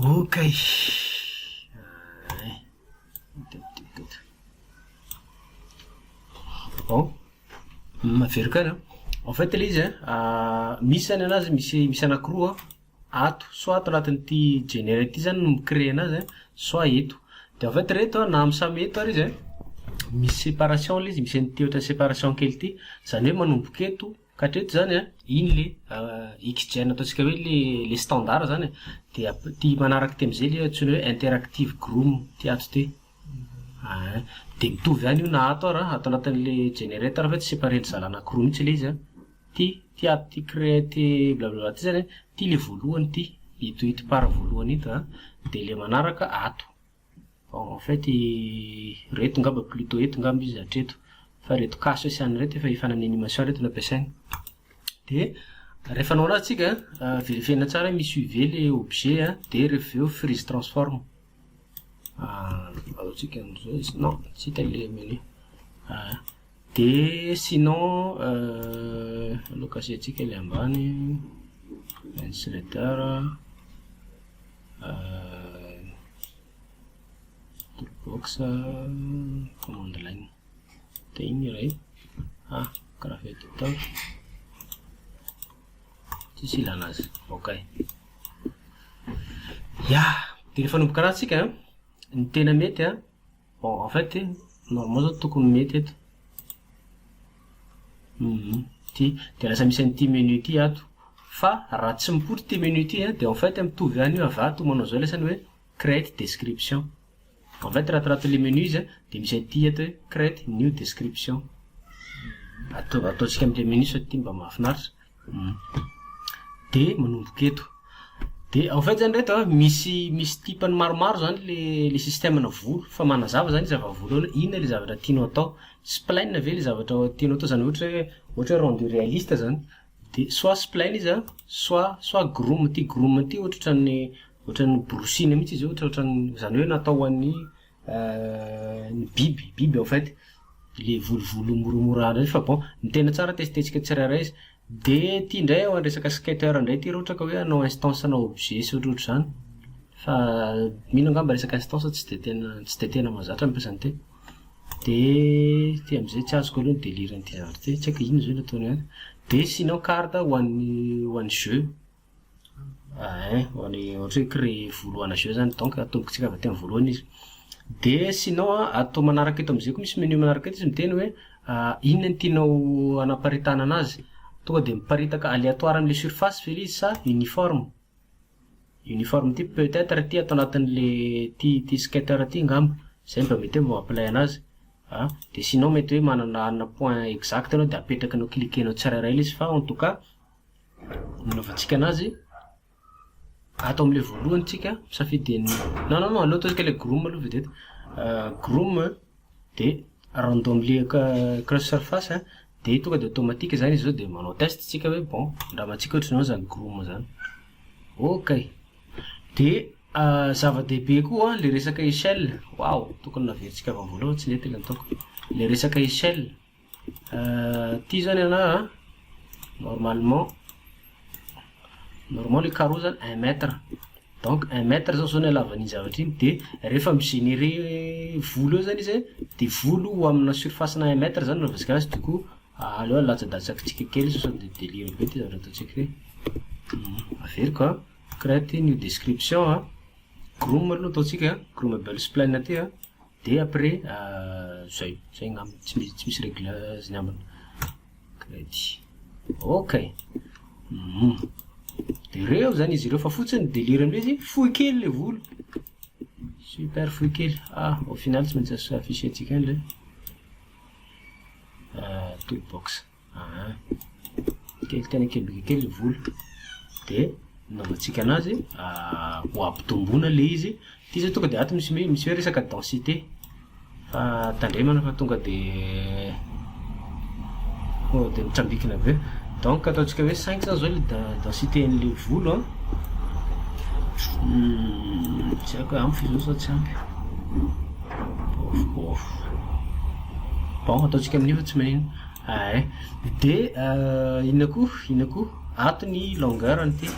Ok. Bon, averiko ihany an. En fait ilay izy an, misy zany anazy misy misy anakiroa an, ato, soit ato anatin'ity generate ity zany no mi-créer anazy an, soit eto. Dia en fait ireto an, na amin'ny samy eto ary izy an, misy séparation ilay izy, misy an'ity ohatran'ny séparation kely ity. Izany hoe manomboka eto Ka hatreto zany an, iny le XGen ataontsika hoe le le standard zany e, dia ty manaraka ty amizay le antsoina hoe interactive groom ty ato ty. Aa de mitovy ihany io na ato ara, ato anatin'le generator fa tsy séparer-ndry zalahy anakiroa mihitsy le izy an, ty ty ato ty create blablabla ty zany an, ty le voalohany ty, ito ito part voalohany ito an, de le manaraka ato. Bon en fait reto ngamba plutot eto ngamba izy hatreto fa reto cache sy any reto efa efa any animation reto no ampiasaina. De rehefa hanao anazy tsika verifier-na tsara hoe misy UV le objet a, de rehefa avy eo freeze transform. Ataontsika an'izao izy, non tsy hita le menu. De sinon aleo cacher-tsika le ambany, inserter. Toolbox command line dia iny iray ah graph editor tsisy ilana azy ok ya dia rehefa hanomboka anazy tsika an ny tena mety an bon en fait normalement zao tokony mety eto Ty dia lasa misy an'ity menu ity ato fa raha tsy mipoitra ity menu ity an dia en fait mitovy ihany io avy ato manao izao lesany hoe create description en fait raha ato anatin'ilay menu izy an dia misy an'ity ato hoe create new description atao ataontsika amin'ilay menu sao ity mba mahafinaritra Dia manomboka eto. Dia en fait zany reto an, misy misy type-ny maromaro zany le le système-na volo fa manazava zany izy avy amin'ny voalohany hoe inona le zavatra tianao atao. Spline ve le zavatra tianao atao, zany ohatra hoe ohatra hoe rendu réaliste zany, de soit spline izy an, soit soit groom, ity groom ity ohatra ohatran'ny ohatran'ny borosina mihitsy izy io, ohatra ohatran'ny zany hoe natao ho an'ny ny biby, biby en fait, le volovolo moramora reny fa bon, ny tena tsara testetsika tsirairay izy. De ty ndray ao resaka skater ndray ty raha ohatra ka hoe hanao instance ana objet sy ohatrohatr'izany fa mino angamba resaka instance tsy de tena tsy de tena mahazatra mampiasa an'ity. De ty am'zay tsy azoko aloha ny délire an'ity zavatra ty, tsy haiko inona zao no ataony any. De sinon carte ho an'ny ho an'ny jeu, ein ho an'ny ohatra hoe créer volo ho ana jeu zany donc atombokintsika avy aty am'voalohany izy. De sinon an, ato manaraka eto am'zay koa misy menu manaraka eto izy miteny hoe Inona no tianao hanaparitahana anazy? Tonga dia miparitaka aléatoire amin'ilay surface ve ilay izy sa uniforme? Uniforme ity peut être ity ato anatin'le ty ty skater ty angamba, zay mba mety hoe mba mampilay anazy a, dia sinon mety hoe manana anona point exact ianao dia apetrakinao cliquer-nao tsirairay ilay izy fa en tout cas ny anaovantsika anazy ato amin'ilay voalohany tsika misafidy ny non non non aleo ataontsika ilay groom aloha vedette, groom de randomly cross surface de tonga de automatique zany izy zao de manao test tsika hoe bon andramantsika ohatran'ny ahoana zany groom zany, ok de zava-dehibe koa le resaka échelle, waouh tokony naverintsika avy amin'ny voalohany tsy nety ilay nataoko, le resaka échelle. Ty zany ana normalement normalement le carreau zany un mètre donc un mètre zao zao ny halavan'iny zavatra iny de rehefa mi-générer volo eo zany izy de volo ho amina surface-na un mètre zany no anaovantsika azy du coup aleo alatsadàtsakintsika kely izy sao de délire be ty zavatra ataontsika ty, averiko an, create new description an, groom aloha ataontsika, groomable spline ty an. De après zay, zay angamba, tsy misy tsy misy réglage ny ambiny. Crédit. Ok. De reo zany izy ireo fa fotsiny délire amle izy fohy kely le volo. Super fohy kely. Ah, au final tsy maintsy afficher-tsika any le toolbox. Aa. Kely tena kely be kely le volo. De nanaovantsika anazy ho ampitomboina le izy. Ty zao tonga de ato misy hoe misy hoe resaka densité. Fa tandremana fa tonga de tonga de mitsambikina be. Donc ataontsika hoe cinq zany zao le densité an'le volo an. Tsy haiko hoe ampy ve zao sa tsy ampy. Bof bof. Bon ataontsika amin'io fa tsy maninona. Ay. De inona koa, inona koa? Ato ny longueur an'ity.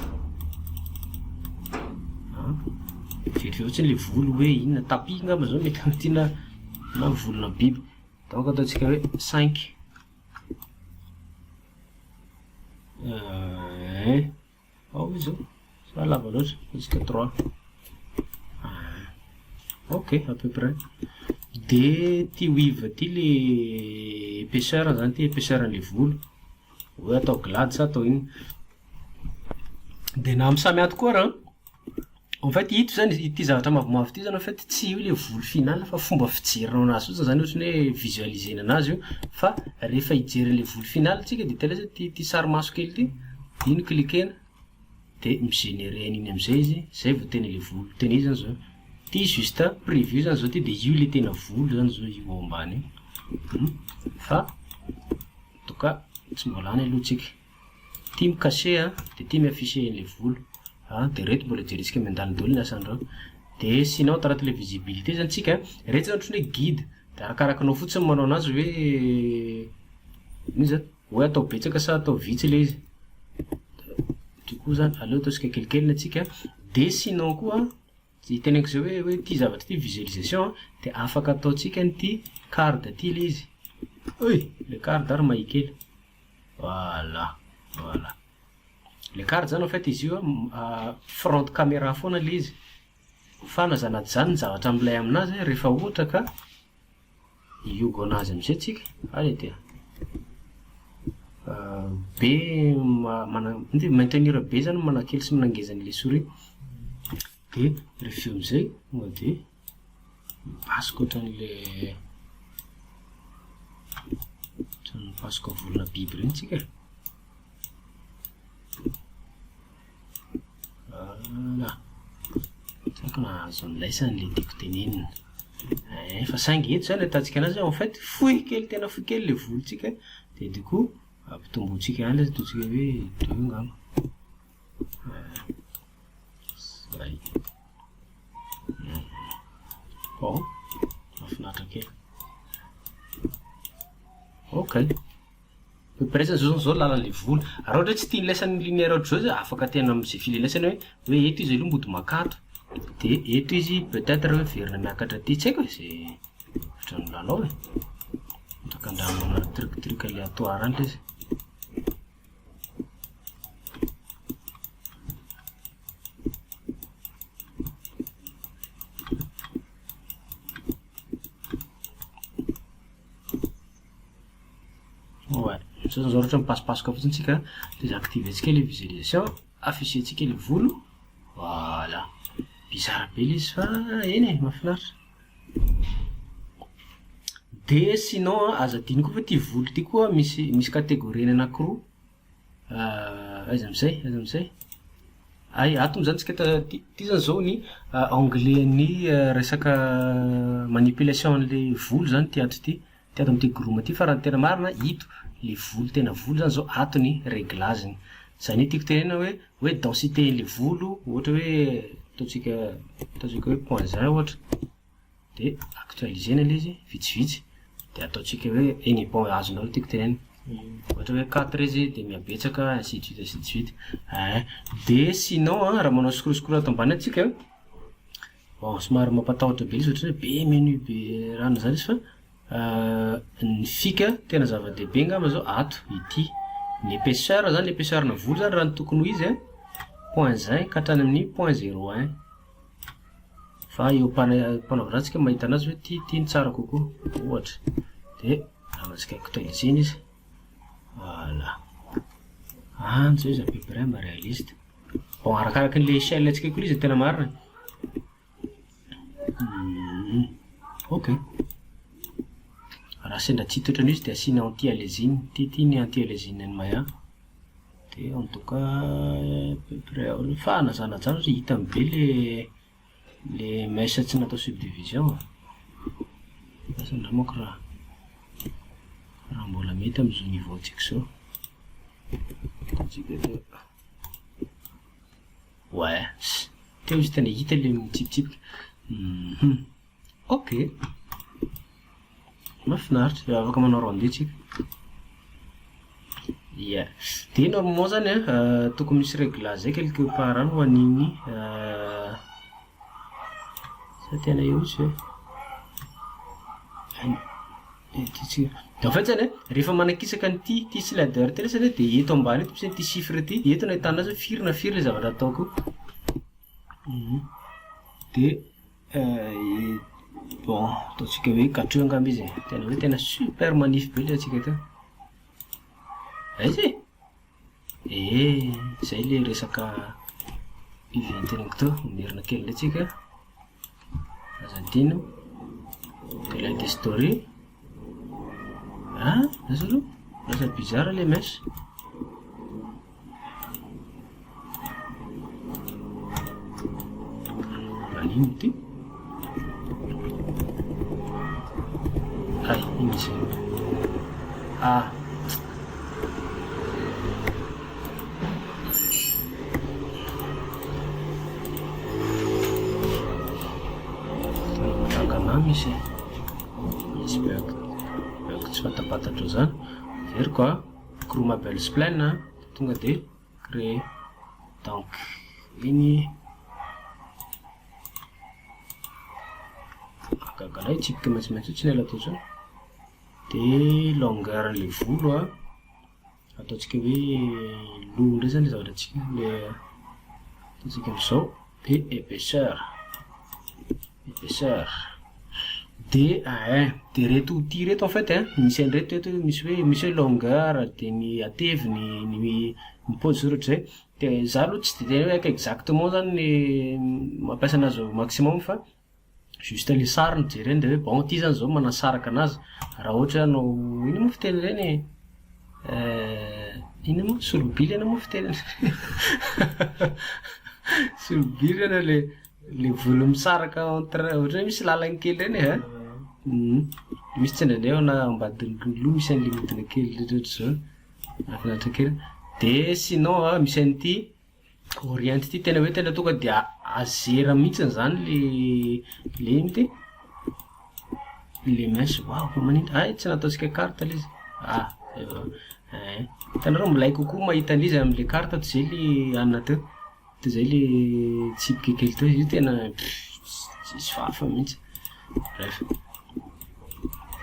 Vetivety fotsiny ilay volo hoe inona, tapis angamba izao mety amin'ity na na volona biby. Donc ataontsika hoe cinq. Un. Ao izy io, sa lava loatra, ataontsika trois. Ok, à peu près. De ty weave ty le épaisseur zany ty, épaisseur an'le volo. Hoe atao glady sa atao inona. De na amy samy ato koa ara an, en fait ito zany, ity zavatra mavomavo ty zany en fait tsy io le volo final fa fomba fijerinao anazy fotsiny zany ohatrany hoe visualiser-na anazy io fa rehefa hijery an'le volo final tsika de taiza ty ty sary maso kely ty, iny cliquer-na de mi-générer an'iny amizay izy, zay vao tena le volo tena izy zany zao. Ty juste preview zany zao ty de io le tena volo zany zao io ao ambany io fa en tout cas tsy mbola any aloha tsika. Ty mi-cacher an, de ty mi-afficher an'le volo an, de reto mbola jerentsika miandalina daholo ny asan'ireo. De sinon ato anatin'le visibilité zany tsika, reto zany ohatran'ny hoe guide, de arakarakinao fotsiny manao anazy hoe ino zany, hoe atao betsaka sa atao vitsy le izy. Du coup zany aleo ataontsika kelikely ny antsika, de sinon koa Zay teneniko zay hoe hoe ty zavatra ty visualisation an, de afaka ataontsika an'ity card ty le izy. Oy! Le card ary mahia kely. Voilà, voilà. Le card zany en fait izy io an, front camera foana le izy. Fa na zany na tsy zany ny zavatra milay aminazy rehefa ohatra ka Hiogo anazy amizay tsika, aiza ty a? Be mana- ino ty maintenir be zany manakely sy manangeza an'le souris, de rehefa avy eo amizay tonga de mipasoka ohatran'le ohatran'ny mipasoka volona biby reny tsika e. Voilà. Tsy haiko na azon'ny laisany le tiako tenenina. Ein, fa saingy eto zany ahitantsika anazy en fait fohy kely tena fohy kely le volontsika de du coup ampitombointsika ihany ilay izy ataontsika hoe deux angamba. Zay. Bon, mahafinaritra kely. Ok. Peu près zany zao zao lalan'le volo. Raha ohatra hoe tsy tian'ny laisany linéaire ohatr'izao izy afaka tena am'zay filelasany hoe hoe eto izy aloha mody makato, de eto izy peut être hoe miverina miakatra aty, tsy haiko e, zay ohatran'ny lalao e. Afaka andramana truc truc aléatoire any le izy. Ouais, zao zany zao ohatra mipasopasoka fotsiny tsika désactiver-tsika le visualisation, afficher-tsika le volo, voilà, bizarre be le izy fa eny e, mahafinaritra. De sinon an, aza adino koa fa ty volo ty koa misy misy catégorie-ny anakiroa, aiza amizay, aiza amizay, hay ato moa zany tsika ta- ty ty zany zao ny onglet ny resaka manipulation an'le volo zany ty ato ty. Ty ato amin'ity groom ty fa raha ny tena marina ito le volo tena volo zany zao ato ny reglage-ny. Zany hoe tiako tenenina hoe hoe densité an'le volo ohatra hoe ataontsika ataontsika hoe point un ohatra de actualiser-na le izy vitsivitsy de ataontsika hoe eny e bon azonareo ny tiako tenenina. Ohatra hoe quatre izy de mihabetsaka ainsi de suite ainsi de suite. Ein de sinon an raha manao scroll scroll ato ambany ato tsika Bon, somary mampatahotra be izy ohatran'ny hoe be menu be rano zany izy fa ny fika tena zava-dehibe angamba zao ato ity. Ny épaisseur zany, épaisseur-na volo zany raha ny tokony ho izy an, point un ka hatrany amin'ny point zéro un. Fa eo am-panaovana azy tsika mahita anazy hoe ity ity no tsara kokoa ohatra. De anaovantsika actualiser-na izy, voilà. Any zao izy à peu près mba réaliste. Bon, arakaraky an'le échelle antsika koa le izy no tena marina e. Ok. Raha sendra tsy hita ohatran'io izy dia asiana anti-aliasing. Ity ity ny anti-aliasing an'i Maya. Dia en tout cas à peu près ao fa na zany na zany ohatry hitany be le le mèche tsy natao subdivision. Asa ndray manko raha raha mbola mety amin'izao niveau antsika izao. Ataontsika hoe. Ouais, teo izy tena hita le mitsipitsipika. Hum, ok. Mahafinaritra, afaka manao rendu tsika. Ia, de normalement zany an, tokony misy réglage zay quelque part any ho an'iny. Sa tena eo mihitsy ve? Any. Ity tsika. Dia en fait zany an, rehefa manakisaka an'ity ity slider ity lesy dia eto ambany eto misy an'ity chiffre ity, eto no ahitana azy hoe firy na firy ilay zavatra ataoko. Dia bon, ataontsika hoe quatre eo angamba izy e. Tena hoe tena super manify be ilay antsika teo. Aiza e? Ee, izay ilay resaka UV teneniko teo. Mamerina kely indray tsika. Aza adino. Delete history. Ah, lasa aloha. Lasa bizarre ilay mesh. Manino ity? Hay, iny izy. Ah. Mahagaga anah misy misy bug bug tsy fantapantatro zany. Averiko a, Chromable Spline a, tonga de créer. Donc iny mahagaga anah io tsipika maitsomaitso io tsy niala teo intsony. De longueur an'le volo a. Ataontsika hoe loha indray zany le zavatra antsika le ataontsika am'zao de épaisseur, épaisseur de ein de reto outil reto en fait ein misy an'ireto eto misy hoe misy hoe longueur de ny hateviny, ny ny paozy sy ohatr'izay, de za aloha tsy de tena hoe haiko exactement zany ny mampiasa anazy au maximum fa Juste le sary no jerena de hoe bon ty zany zao manasaraka anazy raha ohatra hoe hanao inona moa fiteny ireny e? Inona moa solobilana moa fiteny solobilana le le volo misaraka entre ohatra hoe misy lalany kely ireny e an, misy tsindraindray ao na ambadin'ny loha misy an'le midina kely ohatrohatr'izao, mahafinaritra kely, de sinon an misy an'ity Orient ity tena hoe tena tonga dia azera mihitsy zany le le ino ty? Le mince, waouh fa manino? Hay tsy nataontsika carte le izy, ah ein, hitanareo milay kokoa mahita an'izy amle carte toy izay le anona teo, toy izay le tsipika kely teo, io tena tsisy fafa mihitsy, bref,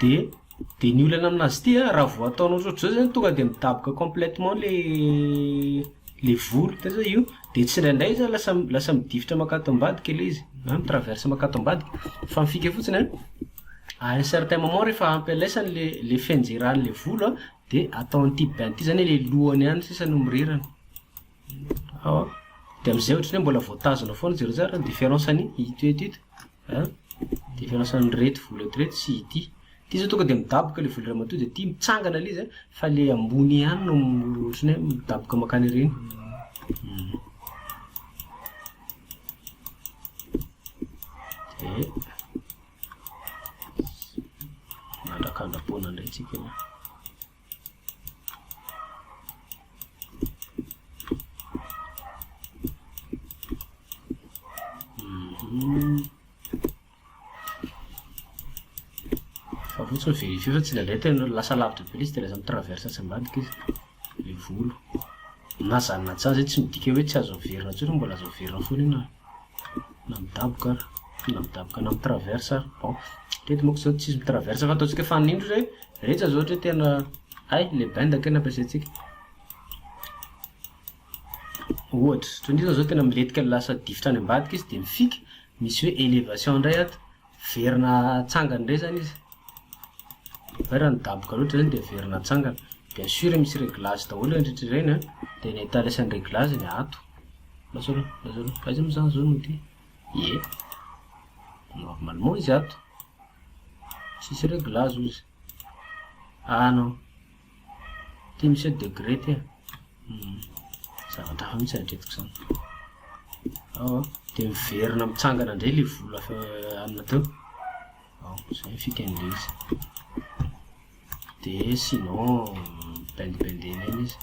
de. De ny olana aminazy ity an, raha vao ataonao ohatrohatr'izao zany tonga de midaboka complètement le le volo, hitanao zao io, de tsindraindray izy an lasa lasa midifitra mankato ambadika le izy, na mi-traverse mankato ambadika, fa ny fika fotsiny an, à un certain moment rehefa ampy an'laisany le le fianjeran'le volo an, de atao an'ity bend ity zany hoe le lohany ihany sisa no mirirana, ao an, de am'zay ohatran'ny hoe mbola voatazona foana, jereo tsara ny différence ny ito eto ito. An! Différence an'ireto volo eto ireto sy ity. Ity zao tonga dia midaboka ilay volo ramatoa dia ity mitsangana ilay izy an, fa ilay ambony ihany no ohatran'ny hoe midaboka mankany aoriana. Dia mandrakandra-poana indray tsika aloha. Fa fotsiny vérifier fa tsy indraindray tena lasa lavitra be ilay izy dia lasa mi-traverse atsy ambadika izy, ilay volo. Na zany na tsy zany zay tsy midika hoe tsy azo averina intsony fa mbola azo averina foana io na na midaboka ary, na midaboka na mi-traverse ary. Bon, hatreto manko zao tsisy mi-traverse fa ataontsika fanindry hoe Rehetra zao ohatra hoe tena hay le bend kay no ampiasaintsika. Ohatra, ohatran'io zao zao tena milentika lasa difotra any ambadika izy dia mifika, misy hoe elevation indray ato, miverina atsangana indray zany izy. Fa raha nidaboka loatra zany dia averina atsangana. Bien sûr misy réglage daholo ireny rehetra ireny an, dia ny ahitana isan'ny réglage-ny ato. Lasa aloha, lasa aloha, aiza moa zany zao no ity? Ie, normalement izy ato. Tsisy réglage ozy. Ah non. Ty misy hoe degré ty e. Zavatra hafa mihitsy eritreretiko zany. Ao an, de miverina mitsangana indray le vola efa anona teo. Ao, zay ny fikan'le izy. De sinon bendibendena eny izy.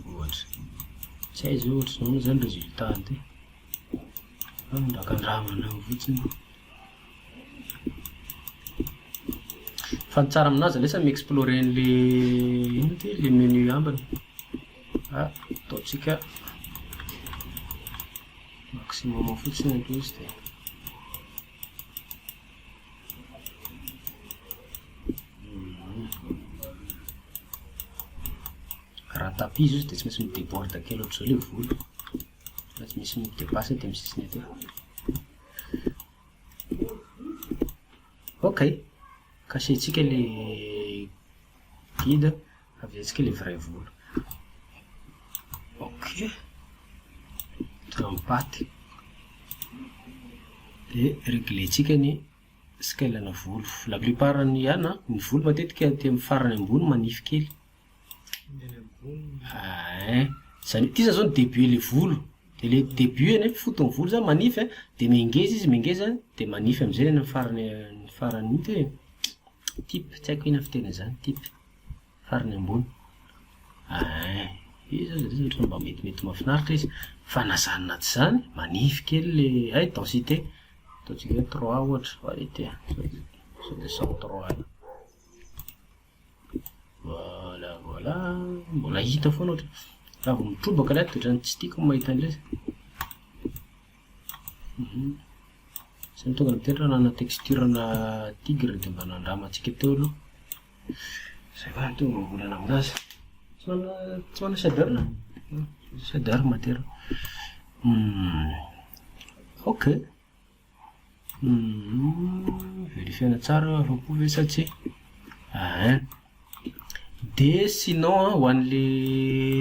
Ohatra. Tsy hay zao ohatry ny ahoana zany résultat an'ity. Fa andrakandramana eo fotsiny. Fa ny tsara aminazy aloha samy mi-explorer an'le inona ty le menu ambiny. Ah, ataontsika. Maximum fotsiny aloha izy dia. Raha tapis izy dia tsy maintsy mi-déborde kely ohatr'izao ilay volo. Fa tsy misy mi-dépasse aty amin'ny sisiny aty. Ok, cacher-tsika ilay guide, averintsika ilay vrai volo. Ok, tonga amin'ny patte. Dia régler-tsika ny scale-na volo. La plupart ny an, ny volo matetika aty amin'ny farany ambony manify kely. Ein, zany hoe ity zany zao ny début le volo, de le début anie foton'ny volo zany manify an, de mihangeza izy mihangeza de manify amizay any amin'ny farany ny farany ino ty e, tip tsy haiko inona fiteny an'izany tip, farany ambony, ein, io zao zao ohatran'ny mba metimety mahafinaritra izy, fa na zany na tsy zany manify kely le hay densité, ataontsika hoe trois ohatra, allez ty a, sao de 103 eo. Voilà voilà, mbola hita foana ohatra, raha vao mitrobaka ilay ato dia ohatran'ny tsy tiako ny mahita an'ilay izy. Zay no tonga miteny raha nanana texture-na tigre dia mba nandramantsika teo aloha. Zay koa no tonga olana aminazy. Tsy manana tsy manana shader? Shader matera. Ok. Verifiena tsara hoe afa-po ve sa tsia. Ain. De sinon an, ho an'le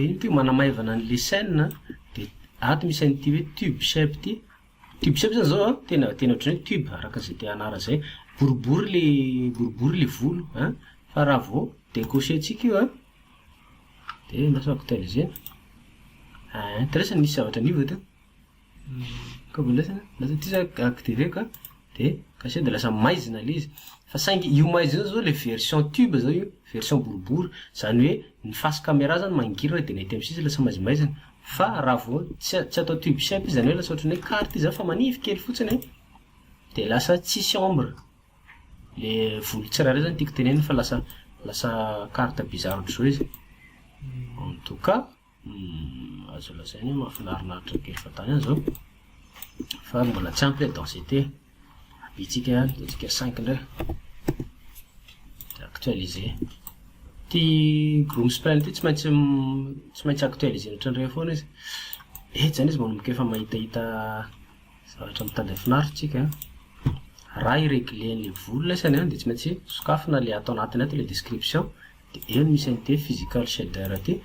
ino ty manamaivana an'le scène an, de ato misy an'ity hoe tube shape ty, tube shape zany zao an, tena tena ohatran'ny hoe tube araka izay te hanara zay, boribory le boribory le volo an, fa raha vao decocher-tsika io an, de lasa actualiser-na, ain, très nisy zavatra niova teo. Lasa ty zany activer ka de cacher de lasa maizina le izy, fa saingy io maizina io zao le version tube zao io, version boribory, zany hoe ny face caméra zany mangirana de ny aty amin'ny sisiny lasa maizimaizina, fa raha vao tsy tsy atao tube shape izy zany hoe lasa ohatran'ny hoe carte izy zany fa manify kely fotsiny de lasa tsisy ombre, le volo tsirairay zany tiako tenenina fa lasa lasa carte bizarre ohatr'izao izy, en tout cas. Azo lazaina hoe mahafinarinaritra kely fahatany ihany izao fa mbola tsy ampy ilay densité. Ampitsika ihany, ataontsika cinq indray. Dia actualiser. Ity groom spline ity tsy maintsy tsy maintsy actualiser-na ohatran'ireny foana izy. Eto izany izy manomboka efa mahitahita zavatra mitady hahafinaritra tsika an. Raha hi-regler an'ilay volo lesany an, dia tsy maintsy sokafina ilay ato anatiny ato ilay description. De eo no misy an'ity physical shader ity,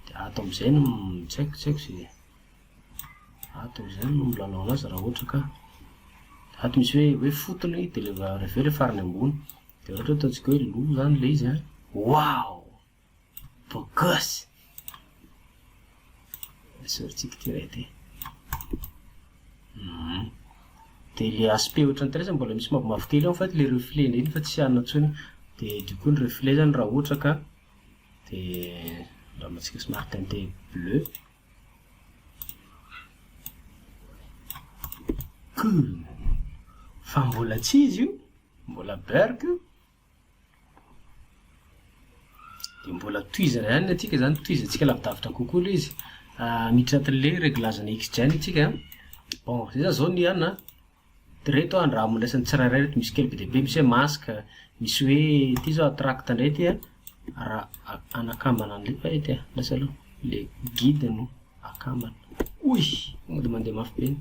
de ato amizay no tsy haiko tsy haiko ze ato amizay no milalao anazy raha ohatra ka ato misy hoe hoe fotony de le avy eo le farany ambony, de raha ohatra ataontsika hoe loha zany le izy an, waouh! Beau gosse! Esorintsika ity iray ity. De le aspect ohatran'ny taiza mbola misy mavomavokely ao en fait le reflet iny fa tsy anona intsony, de du coup ny reflet zany raha ohatra ka de andramantsika somary teinté bleu, cool! Fa mbola tsy izy io, mbola beurk io. Dia mbola tohizana ihany ny antsika izany, tohizantsika lavidavitra kokoa ilay izy. Miditra anatin'ilay réglage-na XGen isika an. Bon, izay izany izao ny an an. Ireto an, raha andraisana tsirairay ireto misy kely be dia be, misy hoe masque, misy hoe ity izao attract indray ity an, raha anakambana an'ilay, fa ity an, lasa aloha, ilay guide no akambana. Oy! Tonga dia mandeha mafy be iny.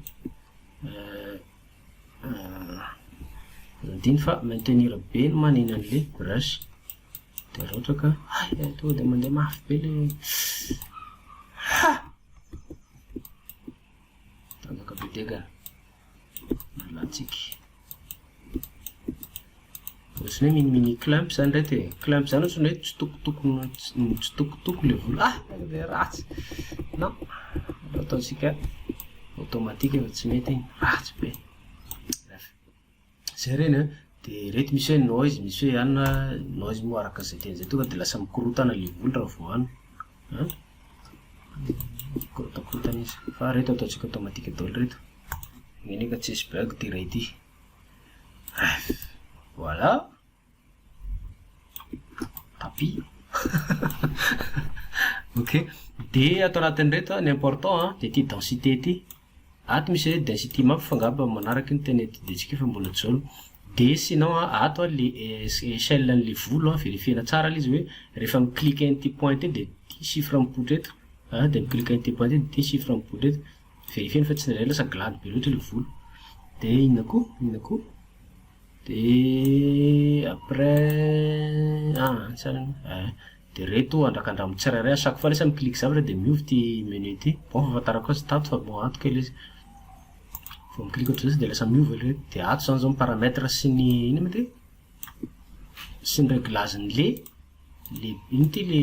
Aza adino fa maintenir be no manina an'le brush de raha ohatra ka hay hay tonga de mandeha mafy be le ha! Tanjaka be degany alantsika. Ohatran'ny hoe mini mini clamp zany reto e, clamp zany ohatran'ny hoe tsitokotoko mitsitokotoko le volo, ah! Le ratsy, non, aleo ataontsika automatique fa tsy mety iny, ratsy be, bref, zay reny an, de reto misy hoe noise, misy hoe anona, noise moa araka izay teny izay tonga de lasa mikorotana le volo raha vao anona an, mikorotakorontana izy, fa reto ataontsika automatique daholo reto, iny ka tsisy bug ty iray ty. Bref, voilà. Tapis. Ok. Dia ato anatin'ireto an, ny important an, dia ity densité ity. Ato misy hoe density map fa angamba manaraka iny tena étudier-ntsika fa mbola tsy zao. De sinon an, ato an le échelle an'le volo an, vérifier-na tsara le izy hoe rehefa mi-cliquer an'ity point ty de ty chiffre mipoitra eto an, de mi-cliquer an'ity point ty de ty chiffre mipoitra eto. Vérifier-na fa tsy indraindray lasa glady be loatra le volo. De inona koa, inona koa? De après ah tsara eh, de reto andrakandramo tsirairay à chaque fois lasa mi-clique zavatra de miova ty menu ty. Bon fahafantarako azy tato fa bon ato kely izy. Vao mi-clique ohatr'izao de lasa miova le de ato zany zao ny paramètre sy ny inona moa ty? Sy ny réglage-n'le le ino ty le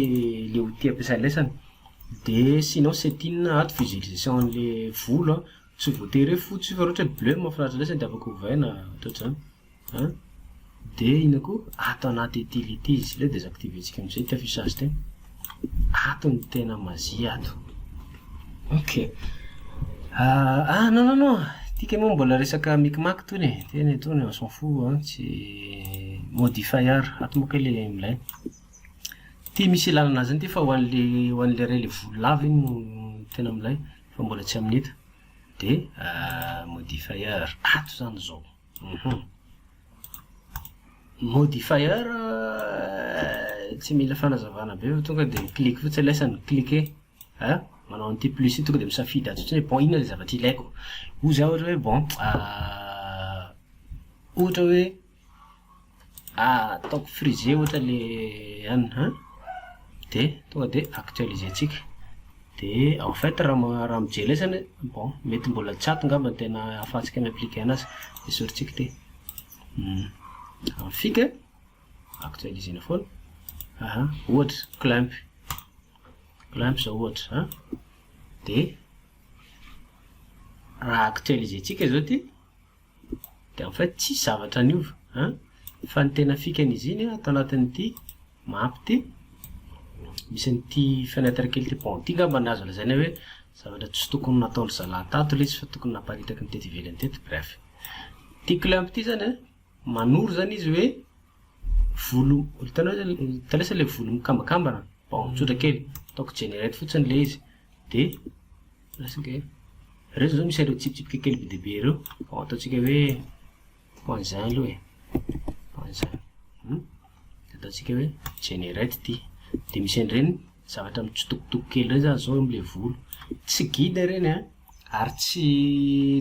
le outil ampiasaina lesany. De sinon setting ato visualisation an'le volo an, tsy voatery hoe fotsy io fa raha ohatra hoe bleu mahafinaritra lesany de afaka ovaina ohatrohatr'izany an. De inona koa? Ato anaty utility izy, aleo désactiver-tsika amizay ty affichage ty. Ato no tena mazia ato. Ok. Ah non non non, ty kay moa mbola resaka micmac tony e, tena tony on s'en fout an, tsy modifier, ato moa kay le milay. Ty misy ilana anazy iny ty fa ho an'le ho an'le ray le volo lava iny no tena milay fa mbola tsy amin'ny eto. De modifier, ato zany zao. Modifier tsy mila fanazavana be fa tonga de mi-clique fotsiny lesany, mi-cliquer an, manao an'ity plus ity tonga de misafidy ato fotsiny hoe bon inona le zavatra ilaiko. Hoy zaho ohatra hoe bon ohatra hoe ataoko frisé ohatra le anona an, de tonga de actualiser-tsika. De en fait raha ma- raha mijery lesany bon mety mbola tsy ato angamba ny tena ahafahantsika mi-appliquer anazy, esorintsika ity. Fika actualiser-na foana. Aha, ohatra clump, clump zao ohatra an, de raha actualiser-tsika zao ty de en fait tsisy zavatra niova an, fa ny tena fikan'izy iny ato anatin'ity map ty, misy an'ity fenêtre kely ty, bon ty angamba ny azo lazaina hoe zavatra tsy tokony nataon-dry zalahy tato le izy fa tokony naparitaky ny teto ivelany teto, bref. Ty clump ty zany an, manoro zany izy hoe volo, hitanao zany hitanao sa le volo mikambakambana, bon tsotra kely, ataoko generate fotsiny le izy, de lasa ange, reo zao misy an'ireo tsipitsipika kely be dia be ireo, bon ataontsika hoe point zin aloha e, point zin, de ataontsika hoe generate ty, de misy an'ireny zavatra mitsitokotoko kely ireny zany zao am'le volo, tsy guide ireny an, ary tsy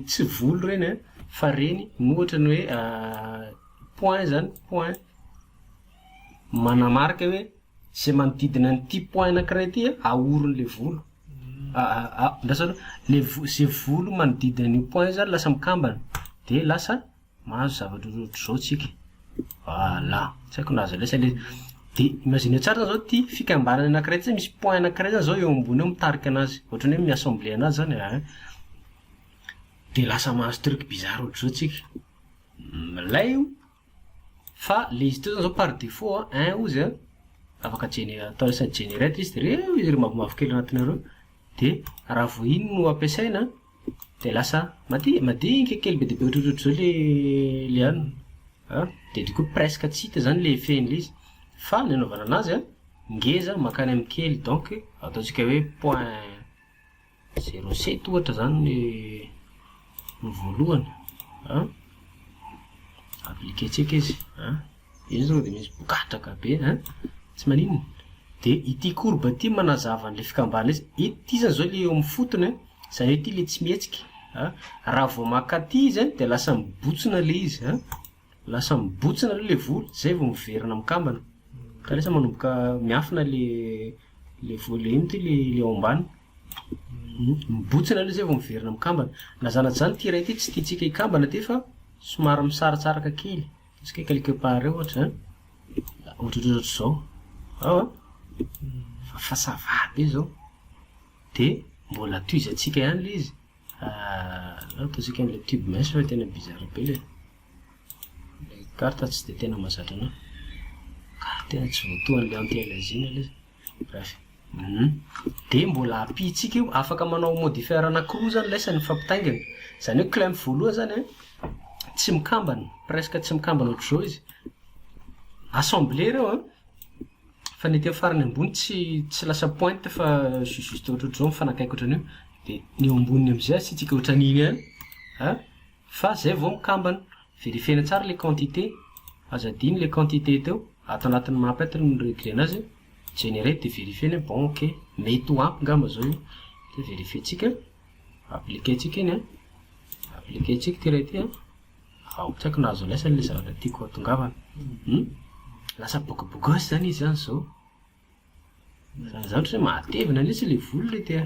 tsy volo ireny an, fa reny no ohatra ny hoe point zany, point manamarika hoe zay manodidina an'ity point anakiray ty an, ahoron'le volo, andraso aloha, le vo- zay volo manodidina an'io point io zany lasa mikambana, de lasa mahazo zavatra ohatrohatr'izao tsika, voilà, tsy haiko na azo lesa le izy, de imagineo tsara zany zao ty fikambanana anakiray ty zany misy point anakiray zany zao eo ambony eo mitarika anazy, ohatran'ny hoe mi-assembler anazy zany e, de lasa mahazo truc bizarre ohatr'izao tsika, milay io, fa le izy teo zany zao par défaut an, un ozy an, afaka gene- atao lasa generate izy de reo izy reo mavomavokely anatiny areo, de raha vao iny no ampiasaina de lasa madi- madinika kely be dia be ohatrohatr'izao le le anona an, de du coup presque tsy hita zany le effet-n'le izy, fa ny anaovana anazy an, ngeza mankany amin'ny kely donc ataontsika hoe point zéro sept ohatra zany ny ny voalohany an, appliquer-tsika izy an, io zao de misy bokatraka be an, tsy maninona. De ity courbe ity manazava an'le fikambanana izy, ity zany zao le eo amin'ny fotony an, zany hoe ity le tsy mihetsika an, raha vao maka aty izy an de lasa mibotsina le izy an, lasa mibotsina aloha le volo zay vao miverina mikambana, ka lasa manomboka miafina le le volo le ino ty le le ao ambany, mibotsina aloha zay vao miverina mikambana, na zany na tsy zany ty iray ty tsy tiantsika hikambana ty fa somary misaratsaraka kely, ataontsika hoe quelque part eo ohatra an, ohatrohatr'izao, ao an, fa ça va be zao, de mbola tohizantsika ihany le izy, ataontsika an'le tube mince fa tena bizarre be le le carte tsy de tena mahazatra anahy, ka tena tsy voatohan'le anti-aliasing le izy, bref, de mbola ampitsika io, afaka manao modifier anakiroa zany lesany mifampitaingina, zany hoe clump voalohany zany an, tsy mikambana, presque tsy mikambana ohatr'izao izy, assemblé reo an, Fa ny aty amin'ny farany ambony tsy tsy lasa pointe fa juste ohatrohatr'izao mifanakaiky ohatran'io. Dia ny eo amboniny amin'izay asiantsika ohatran'iny ihany an, fa zay vao mikambana. Verifier-na tsara ilay quantité, aza adino ilay quantité teo, ato anatin'ny map ato no ni-regler-na azy, generate dia verifier-na hoe bon ok, mety ho ampy ngamba zao io. Dia verifier-tsika, appliquer-tsika iny an, appliquer-tsika ity iray ity an. Ao, tsy haiko na azo andraisana ilay zavatra tiako hatongavana. Hum? Lasa bogobogosy zany izy zany zao. Zany zavatra hoe mahatevina mihitsy ilay volo ilay ty a.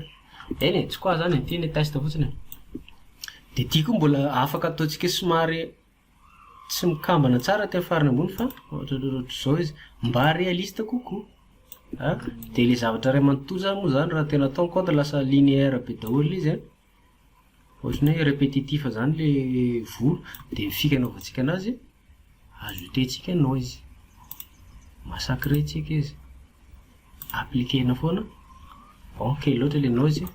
Eny e, tsy quoi zany e, ty anie test fotsiny e. Dia ity koa mbola afaka ataontsika somary tsy mikambana tsara aty amin'ny farany ambony fa ohatrohatr'izao izy. Mba réaliste kokoa. A? Dia ilay zavatra iray manontolo zany moa zany raha tena atao ny compte lasa linéaire be daholo ilay izy an. Ohatran'ny hoe répétitif zany le volo de ny fika anaovantsika anazy ajouter-tsika noise, massacrer-tsika izy, appliquer-na foana, bon kely loatra le noise,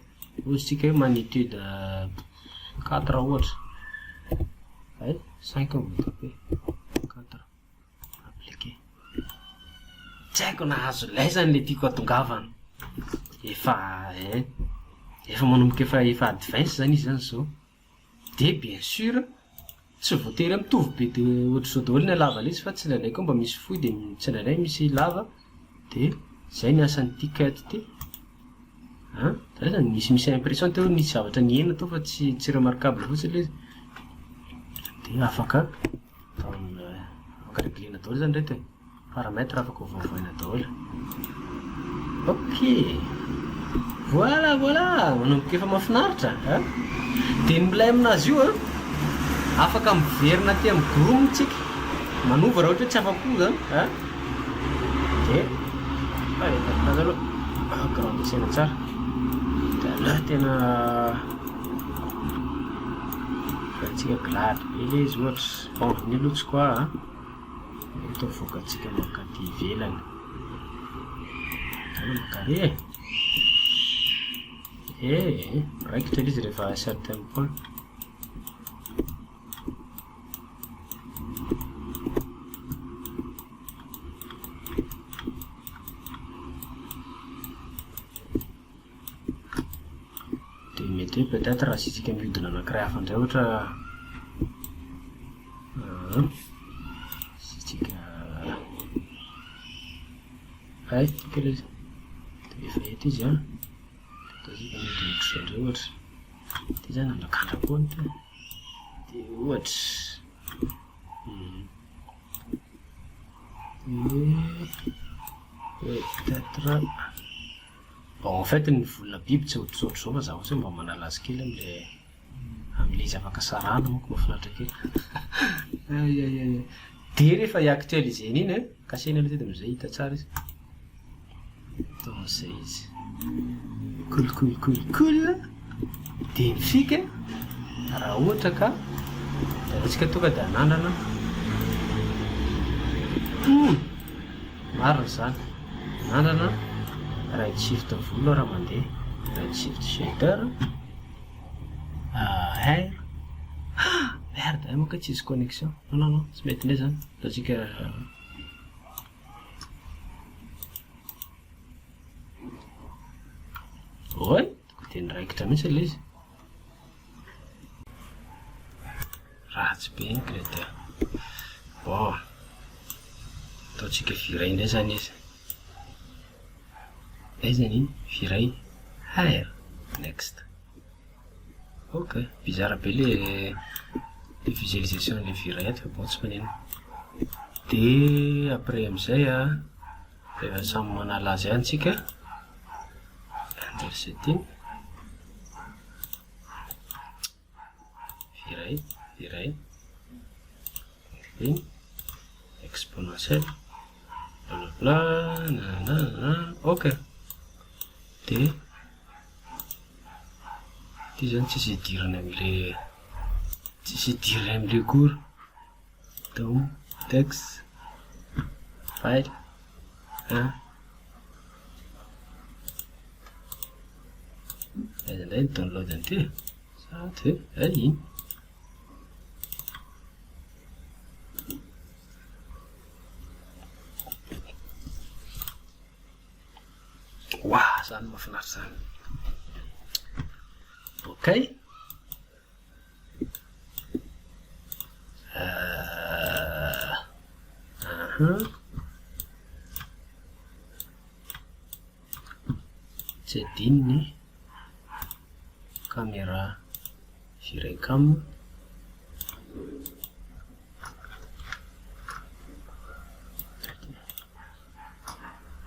ozy tsika hoe magnitude quatre ohatra, hay cinq no voataper, quatre, appliquer. Tsy haiko na azo laizany le tiako hatongavana, efa ein, efa manomboka efa efa advance zany izy zany zao, de bien sur tsy voatery hoe mitovy be de ohatr'izao daholo ny halavan'izy izy fa tsindraindray koa mba misy fohy de tsindraindray misy lava de zay ny asan'ity cut ty an, zay zany misimisy impression teo hoe nisy zavatra nihena teo fa tsy tsy remarquable fotsiny le izy, de afaka. Afaka reglena daholo zany reto e. Paramètre afaka ovaovaina daholo. Ok. Voilà, voilà. Manomboka efa mahafinaritra a. Dia ny milay aminazy io a, afaka miverina aty amin'ny groom tsika. Manova raha ohatra hoe tsy afa-po zany a. Dia allez, aloha agrandissena tsara. Dia aleo tena Ataontsika glady be ilay izy ohatra. Bon, ny aloha tsy quoi an. Eto avoakantsika mankaty ivelany. Zany mankary e. Eh, miraikitra ilay izy rehefa à certain point. Dia mety hoe peut être asiantsika mihodina anankiray hafa indray ohatra asiantsika hay tiako ilay izy, dia efa eto izy an, dia ataontsika mihodina ohatr'izao indray ohatra, ity zany andrakandrako ity, dia ohatra dia peut être. Bon en fait ny volona biby tsy ohatrohatr'izao fa za kosa mba manala azy kely amle amle izy afaka sarahana manko mahafinaritra kely. Ay ay ay. De rehefa hi-actualiser-na iny an, kasihina aloha ity de amzay hita tsara izy. Atao an'izay izy. Cool cool cool cool. De mifika raha ohatra ka ataontsika tonga de hanandrana. Hum! Marina izany. Anandrana right shift volo raha mandeha. Right shift shader. Hair. Ah! Merde, hay moa kay tsisy connexion. Non non non, tsy mety indray izany. Ataontsika Oay, tonga dia niraikitra mihitsy ilay izy. Ratsy be ny crédit. Bon, ataontsika viray indray zany izy. Aiza ny viray? Hair. Next. Ok, bizarre be le le visualisation le viray ato fa bon tsy manino. De après amizay a, rehefa samy manala azy ihany tsika, render setting. Iray, iray, iny, exponentiel, bla bla bla, nanana, ok. Dia ity zany tsisy idirany amle, tsisy idirany amle cours. Donc, texte, file, un. Aiza indray ny download an'ity e? Sa ato ve? Hay iny. Zany mahafinaritra zany. Okay. Aha. Tsy adino ny caméra Virecam.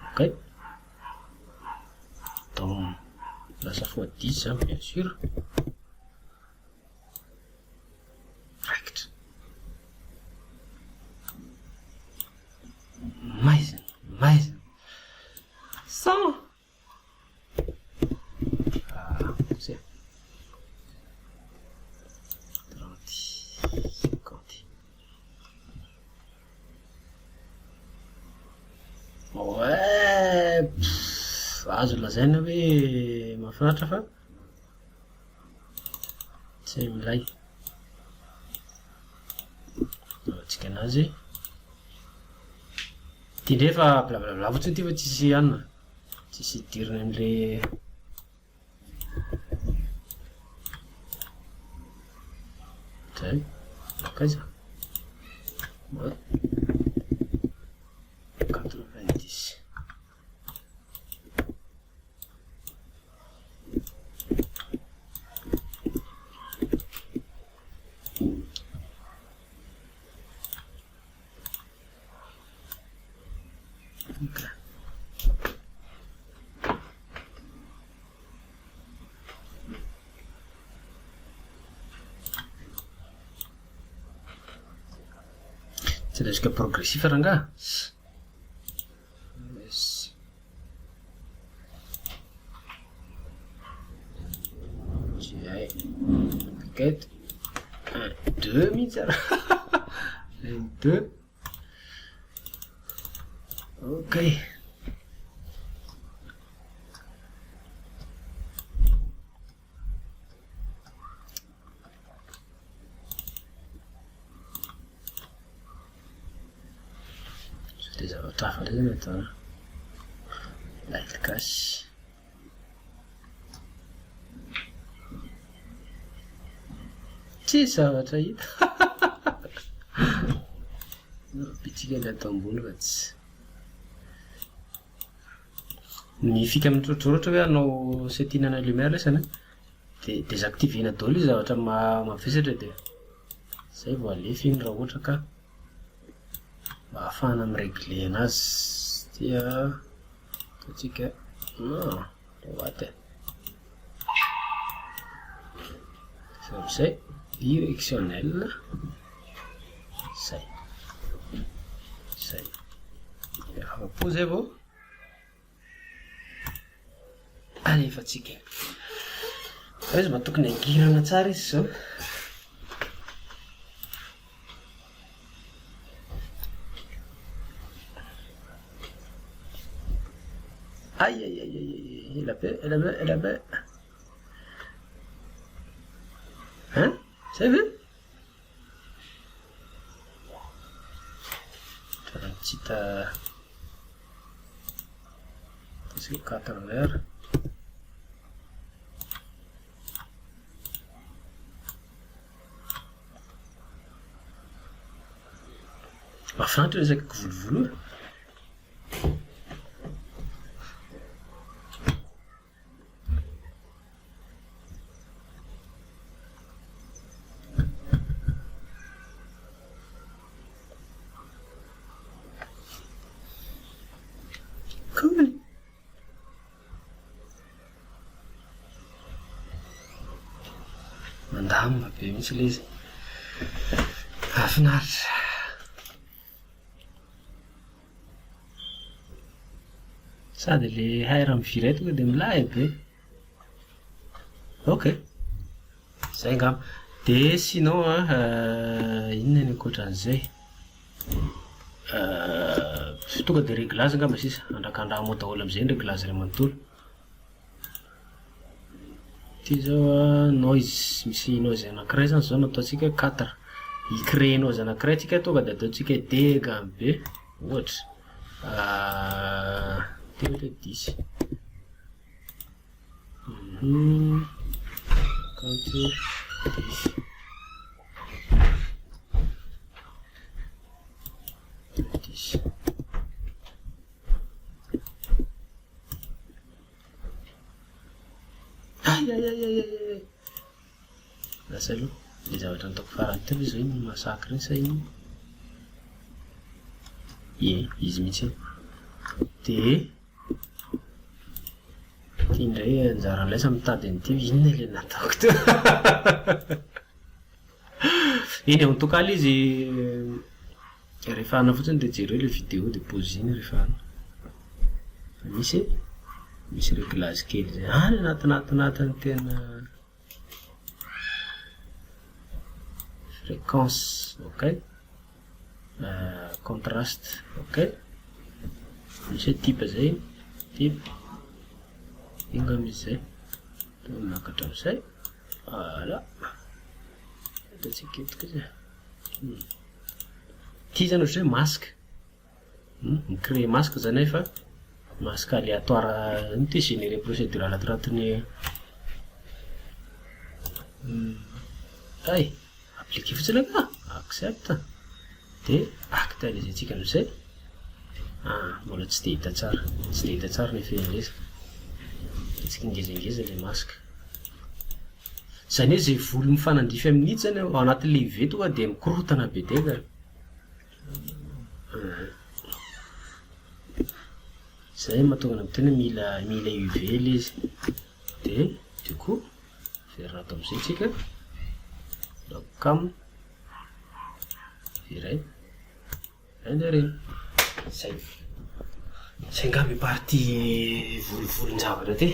Ok. Donc, lasa fois 10 hein, bien sûr. Raikitra. Maizina, maizina. 100. Ah, c'est 30, 50. Ouais, pff, azo lazaina hoe mahafinaritra fa tsy milay. Anaovantsika anazy. Ity indray efa blablabla fotsiny ity fa tsisy anona, tsisy idirana an'le Zay, mankaiza? 90. Tsy resaka progressif rangaha? S. Zay. Enquête. Un, deux mihitsy ara. Un, deux. Ok. Sao dia zavatra hafa indray zany atao an. Light gasy. Tsisy zavatra hita. Bitsika ilay atao ambony fa tsy. Ny fika mitrotro ohatra hoe hanao setting ana lumière lesy an, dia désactiver-na daholo io zavatra mavesatra dia zay vao alefa iny raha ohatra ka mba ahafahana mi-régler anazy. Dia ataontsika ah, what e. Zay amizay directionnel, zay, zay. Afa-po zay vao alefantsika. Fa izy mba tokony hangirana tsara izy zao. Ay ay ay ay ay, ela be, ela be, ela be. Hein? Zay ve? Ohatran'ny tsy hita Ataontsika 4 heures. Mahafinaritra resaka kivolovolo io. Cool. Mandamina be mihitsy ilay izy. Mahafinaritra. Sady le hair miviray tonga de milay be. Ok. Zay angamba. De sinon an, inona ny ankoatran'izay? Tonga de réglage angamba sisa. Andrakandramo ao daholo am'zay ny réglage iray manontolo. Ty zao an, noise, misy noise anakiray zany zao no ataontsika hoe quatre. Hi-créer noise anakiray tsika tonga de ataontsika hoe degany be, ohatra. Ty ohatra hoe dix. Kanto dix. Dix. Ay ay ay ay ay ay. Lasa aloha. Ilay zavatra nataoko farany teo ve izao iny massacre iny sa inona? Ie, izy mihitsy iny. Dia ity indray anjaran'ilay sa mitady an'ity hoe inona ilay nataoko teo. Eny en tout cas ilay izy rehefa hanao fotsiny dia jereo ilay vidéo dia pause-ina rehefa hanao. Fa misy misy réglage kely izay any anatinatinatin'ny tena fréquence, ok, contraste, ok, misy hoe type zay, type, io angamba izy zay, dia miakatra amizay, voilà, ataontsika eto koa zay, ity zany ohatran'ny hoe masque, mi-créer masque zany aho fa masque aléatoire, ino ty générer procédure ato anatin'ny hay, appliquer fotsiny angaha, accepte, dia actualiser-tsika amizay, ah mbola tsy dia hita tsara, tsy dia hita tsara ny effet-n'ilay izy, ataontsika ngezangeza ilay masque. Izany hoe izay volo mifanandrify amin'itsy zany ao anatin'ilay UV tonga dia mikorontana be dega. Zay no mahatonga anah miteny hoe mila mila UV ilay izy. Dia du coup miverina ato amizay tsika, webcam, iray, rendering. Zay. Zay angamba io partie volovolon-javatra ty.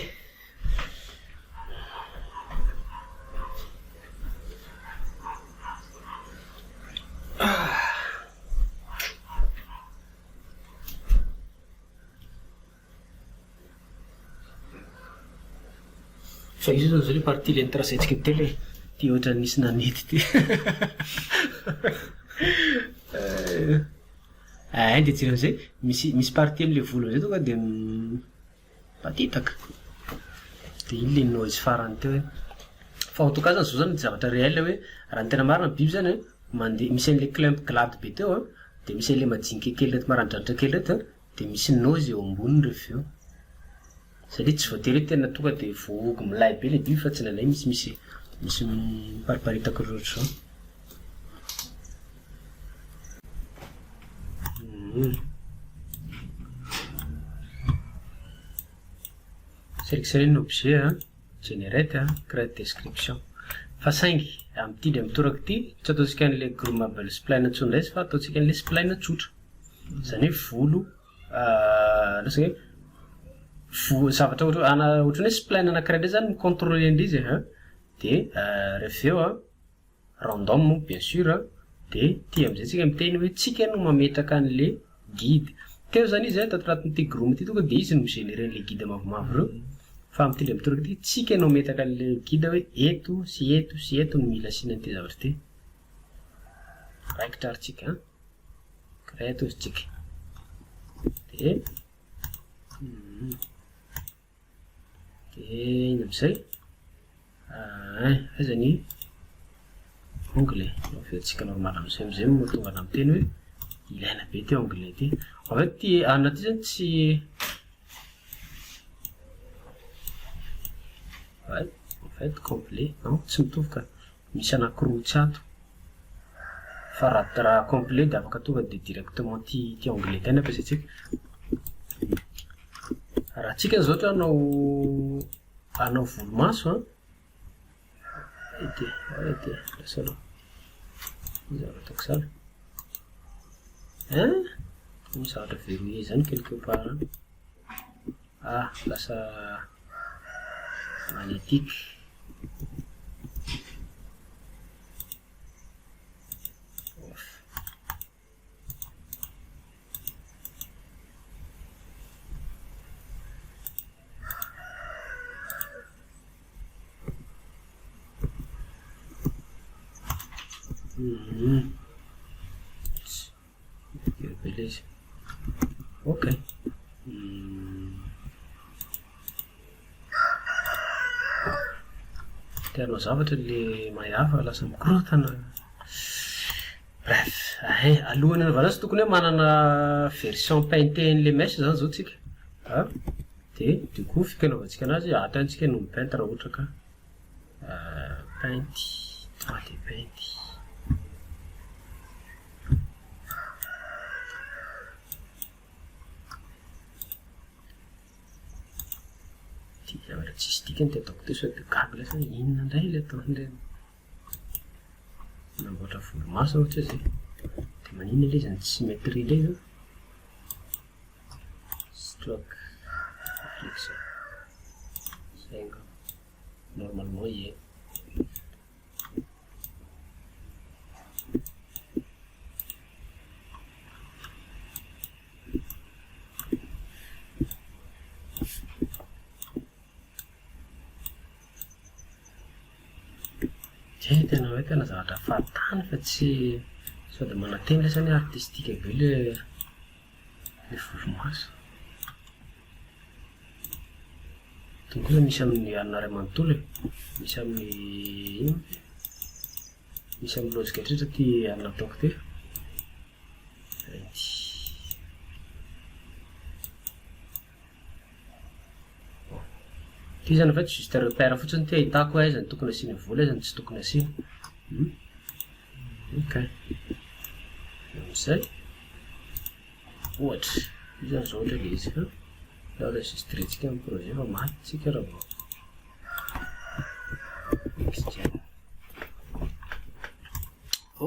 Fa io zany zao le partie le nitracentsika teo le ty ohatran'ny nisy nanety ty. Hay de jereo amizay, misy misy partie amle volo amizay tonga de mipatitaka. De iny le noise farany teo iny. Fa en tout cas zany zao zany zavatra réel hoe raha ny tena marina ny biby zany an, mandeha misy an'le clump glady be teo an, de misy an'le majinika kely reto maranidranitra kely reto an, de misy noise eo amboniny rehefa avy eo. Satria tsy voatery hoe tena tonga de voahogo milay be le biby fa tsindraindray misy misy misy mipariparitaka ohatrohatr'izao. Sélectionner un objet an, generate an, create description. Fa saingy amin'ity indray mitoraka ity tsy ataontsika an'ilay groomable spline intsony indray izy fa ataontsika an'ilay spline tsotra. Izany hoe volo lasa hoe vo- zavatra ohatra ana ohatran'ny hoe spline anankiray indray zany mi-contrôler an'ilay izy e an, dia rehefa avy eo an, random moa bien sûr an, dia ity amin'izay tsika miteny hoe tsika no mametraka an'le guide. Teo zany izy an, tato anatin'ity groom ity tonga dia izy no mi-générer an'le guide mavomavo ireo, fa amin'ity indray mitoraka ity tsika no mametraka an'le guide hoe eto sy eto sy eto no mila asiana an'ity zavatra ity. Raikitra ary tsika an. Create ozy tsika. Dia dia iny amizay aiza ny onglet? Averintsika normal amizay amizay no mahatonga anah miteny hoe ilaina be ity onglet ity. En fait ity anona ity zany tsy ouais en fait complet non tsy mitovy ka. Misy anakiroa tsy ato. Fa raha raha complet dia afaka tonga dia directement ity ity onglet ity no ampiasaintsika. Raha tsika zao ohatra hanao hanao volomaso an, ity ity lasa aloha, iza no ataoko sahala? Hein? Misy zavatra verrouillé zany quelque part any. Ah, lasa magnétique. Off. Be ilay izy. Ok. Te hanao zavatra ilay Maya fa lasa mikorontana. Bref, ahay, alohan'ny hanaovana azy tokony hoe manana version paintée an'ilay mèche izany izao tsika an! Dia du coup fika hanaovantsika anazy, ato ihany tsika no mi-paint raha ohatra ka paint, 3D paint. Ity zavatra tsisy dikany ity ataoko ity sao dia gaga lasa hoe inona indray ilay ataon'ireny. Manamboatra volomaso aho ohatra izay. Dia maninona ilay izy no tsy symétrie indray izao? Stroke, reflexion. Izay angamba. Normalement ie. Zay tena hoe tena zavatra fahatany fa tsy sao dia manantena lesy anie artistique be le le volomaso. Itony kosa misy amin'ny alina iray manontolo e. Misy amin'ny inona moa ty? Misy amin'ny lojika rehetra ity alina ataoko ity. Mainty. Bon. Ity zany en fait juste repère fotsiny ity ahitako hoe aiza no tokony asiana vola, aiza no tsy tokony asiana. Ok. Amin'izay, ohatra, io zany izao ohatra ilay izy an. Aleo enregistrer-tsika ny projet fa maty tsika raha vao.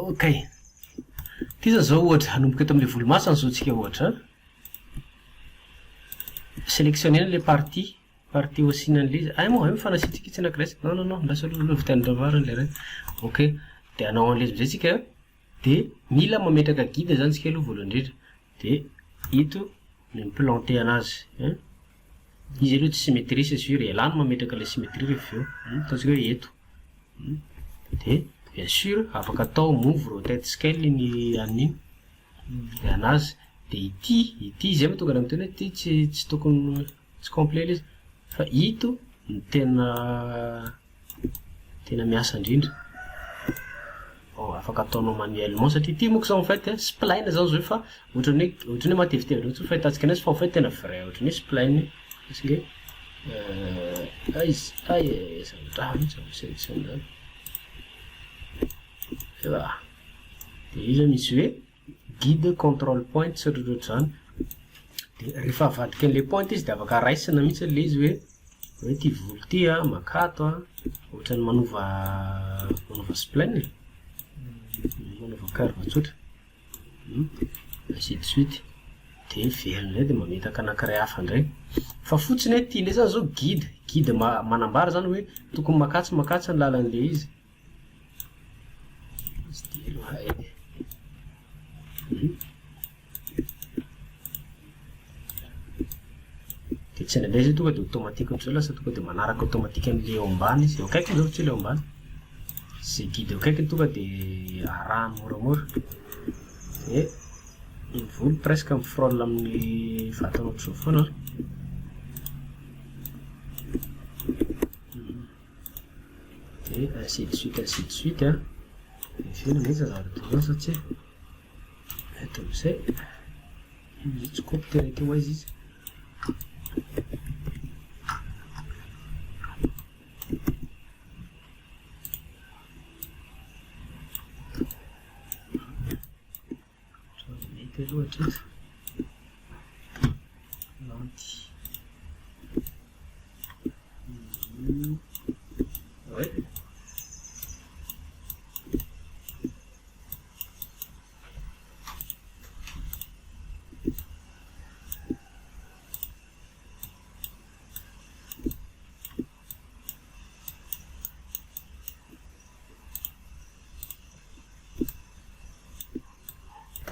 Ok. Ity zany izao ohatra, hanomboka eto amin'ilay volomaso zany izao tsika ohatra an. Sélectionner ilay partie, partie ho asiana an'ilay izy. Hay moa, hay moa fa nasiantsika itsy anankiray. Non, non, non, andraso aloha, aloha vitain'ny ravariny ilay iray. Ok. Dia hanao an'ilay izy amin'izay tsika an. Dia mila mametraka guide zany tsika aloha voalohany indrindra. Dia ito no mi-planter anazy an. Izy aloha tsy symétrie c'est sûr, ialahy no mametraka ilay symétrie rehefa avy eo. Ataontsika hoe eto. Dia bien sûr afaka atao move rotate scale iny anona iny. Ilay anazy. Dia ity, ity izay mahatonga anah miteny hoe ity tsy tsy tokony tsy complet ilay izy. Fa ito no tena Tena miasa indrindra. Bon, afaka ataonao manuellement satria ity manko zao en fait spline zany zao fa ohatran'ny hoe ohatran'ny hoe matevitevina fotsiny fahitantsika anazy fa en fait tena vrai ohatran'ny hoe spline parce que aiza ay e zavatra hafa mihitsy zany sélection zany. Ewa. Dia io zao misy hoe guide control point sy ohatrohatr'izany. Dia rehefa avadika an'ilay point izy dia afaka raisina mihitsy ilay izy hoe hoe ity volo ity an, makato an, ohatran'ny manova manova spline e, manova curve tsotra, ainsi de suite. Dia miverina indray dia mametaka anankiray hafa indray. Fa fotsiny hoe ity indray izany izao guide, guide manambara izany hoe tokony makatsy makatsy ny lalan'ilay izy. Dia tsy indraindray izy io tonga dia automatique ohatr'izao lasa tonga dia manaraka automatique an'ilay eo ambany izy, eo akaikiny izao fa tsy ilay eo ambany. Izay guide eo akaikiny tonga dia arahany moramora. Dia ny volo presque mi-frôle amin'ny vatana ohatr'izao foana an. Dia ainsi de suite ainsi de suite an. Miverina ve izany zavatra toy izany sa tsia? Eto amin'izay, izy tsy kopy tena ity ho aiza izy? Mety aloha hatreto. Lanty. Ouais.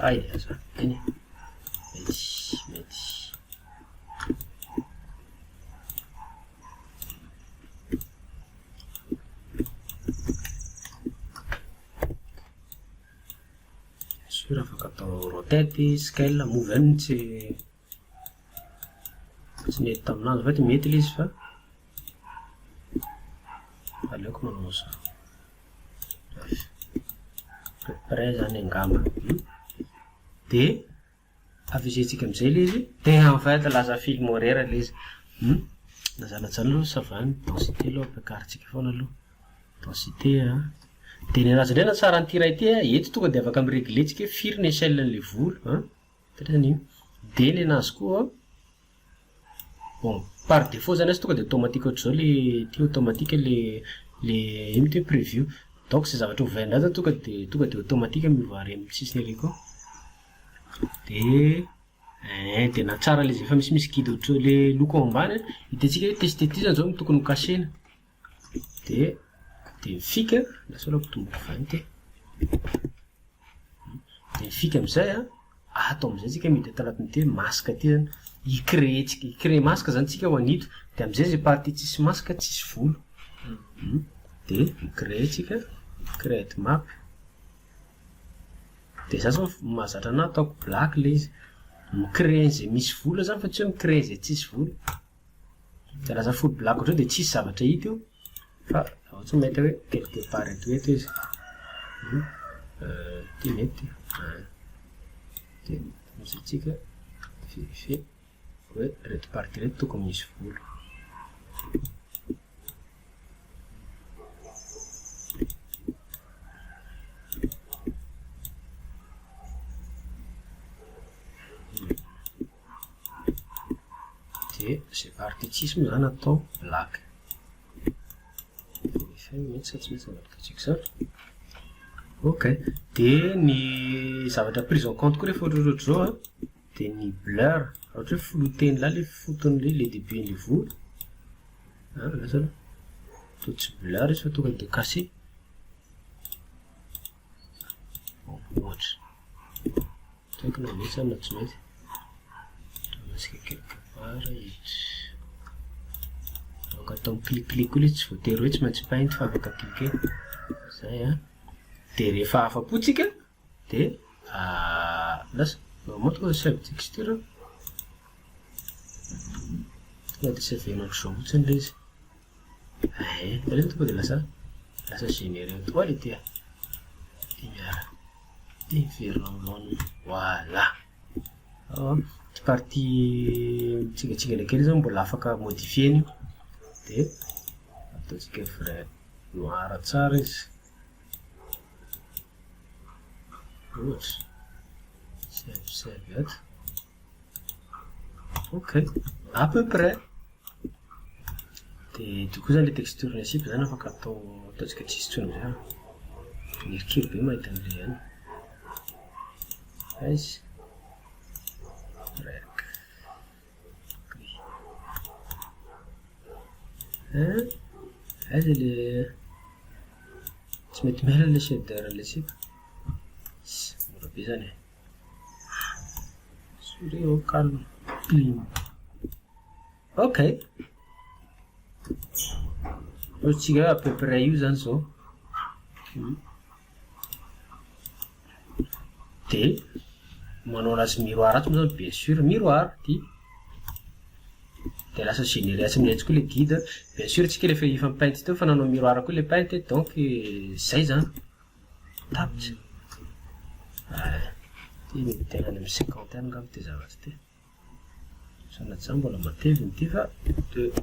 Ay, aza, eny e. Mety, mety. Bien sûr afaka atao rotate, scale, move ihany no tsy tsy nety tamin'azy, en fait mety ilay izy fa. Aleoko manao an'izao. À peu près zany angamba. Dia afficher-tsika amin'izay ilay izy, dia en fait lasa film horreur ilay izy. Najanajano aloha ça va ny densité aloha ampiakarintsika foana aloha. Densité an. Dia ny anazy indray no tsara an'ity iray ity an, eto tonga dia afaka mi-regler tsika hoe firy ny échelle an'ilay volo an. Hitanao? Dia ny anazy koa an, bon par défaut zany azy tonga dia automatique ohatr'izao le ity automatique le le ino ty preview. Donc izay zavatra ovaina zany tonga dia tonga dia automatique miova ary amin'ny sisiny ary koa. Dia ein tena tsara ilay izy efa misimisy guide ohatr- le loko ao ambany an, hitantsika hoe test ity zany izao no tokony ho cacher-na. Dia dia mifika, lasa aloha ampitomboiko 20 e. Dia mifika amin'izay an, ato amin'izay tsika miditra ato anatin'ity hoe masque ity zany, hi-créer-tsika, hi-créer masque zany tsika ho an'ito, dia amin'izay izay partie tsisy masque tsisy volo. Dia mi-créer tsika, create map. Dia za zao mahazatra anah ataoko black ilay izy, mi-créer an'izay misy volo aho zany fa tsy hoe mi-créer izay tsisy volo. Dia lasa full black ohatr'izao dia tsisy zavatra hita eo fa raha ohatra mahita hoe quelque part eto eto izy. Ity mety ity. Dia amin'izay tsika vérifier hoe ireto partie ireto tokony misy volo. Dia izay partie tsisy moa izany atao black. Vérifier mety sa tsy mety zavatra ataontsika izany. Ok, dia ny zavatra prise en compte koa rehefa ohatrohatry izao an, dia ny blur, raha ohatra hoe flouter-n'lah ilay fotony ilay début-n'ilay volo, an, lasa aloha, toa tsy blur izy fa tonga dia cassé. Ohatra. Tsy haiko na mety zany na tsy mety. Andramantsika quelque part eto. Afaka atao mi-clic-clic koa ilay izy, tsy voatery hoe tsy maintsy paint fa afaka cliquer. Zay an. Dia rehefa afa-po tsika dia lasa normalement tonga dia save texture. Tonga dia save-na ohatr'izao fotsiny ilay izy. Ein, hitanareo tonga dia lasa lasa généré koa le ty a. Ty miara. Ty miverina amin'ny laoniny. Voilà. Ao ty partie mitsingatsingana kely zany mbola afaka modifier-na io. Dia ataontsika vrai noir tsara izy. Ohatra. Save save ato. Ok, à peu près. Dia du coup zany ilay texture ny sipa zany afaka atao ataontsika tsisy intsony amizay an. Mirikiry be mahita an'ilay an. Aiza? Rec. Gris. Hein? Aiza ilay tsy mety miala ilay shader an'ilay sipa. Mora be zany e. Souris au calme. Clean. Ok. Ohatritsika à peu près io zany zao. Dia manao anazy miroir ato moa zany bien sûr miroir ty. Dia lasa généré atsy aminay atsy koa ilay guide. Bien sûr tsika rehefa efa mi-paint teo efa nanao miroir koa ilay paint donc zay zany. Tapitra. Ty mety tena any amin'ny cinquante any angamba ity zavatra ity. Sanatria mbola matevina ity fa deux.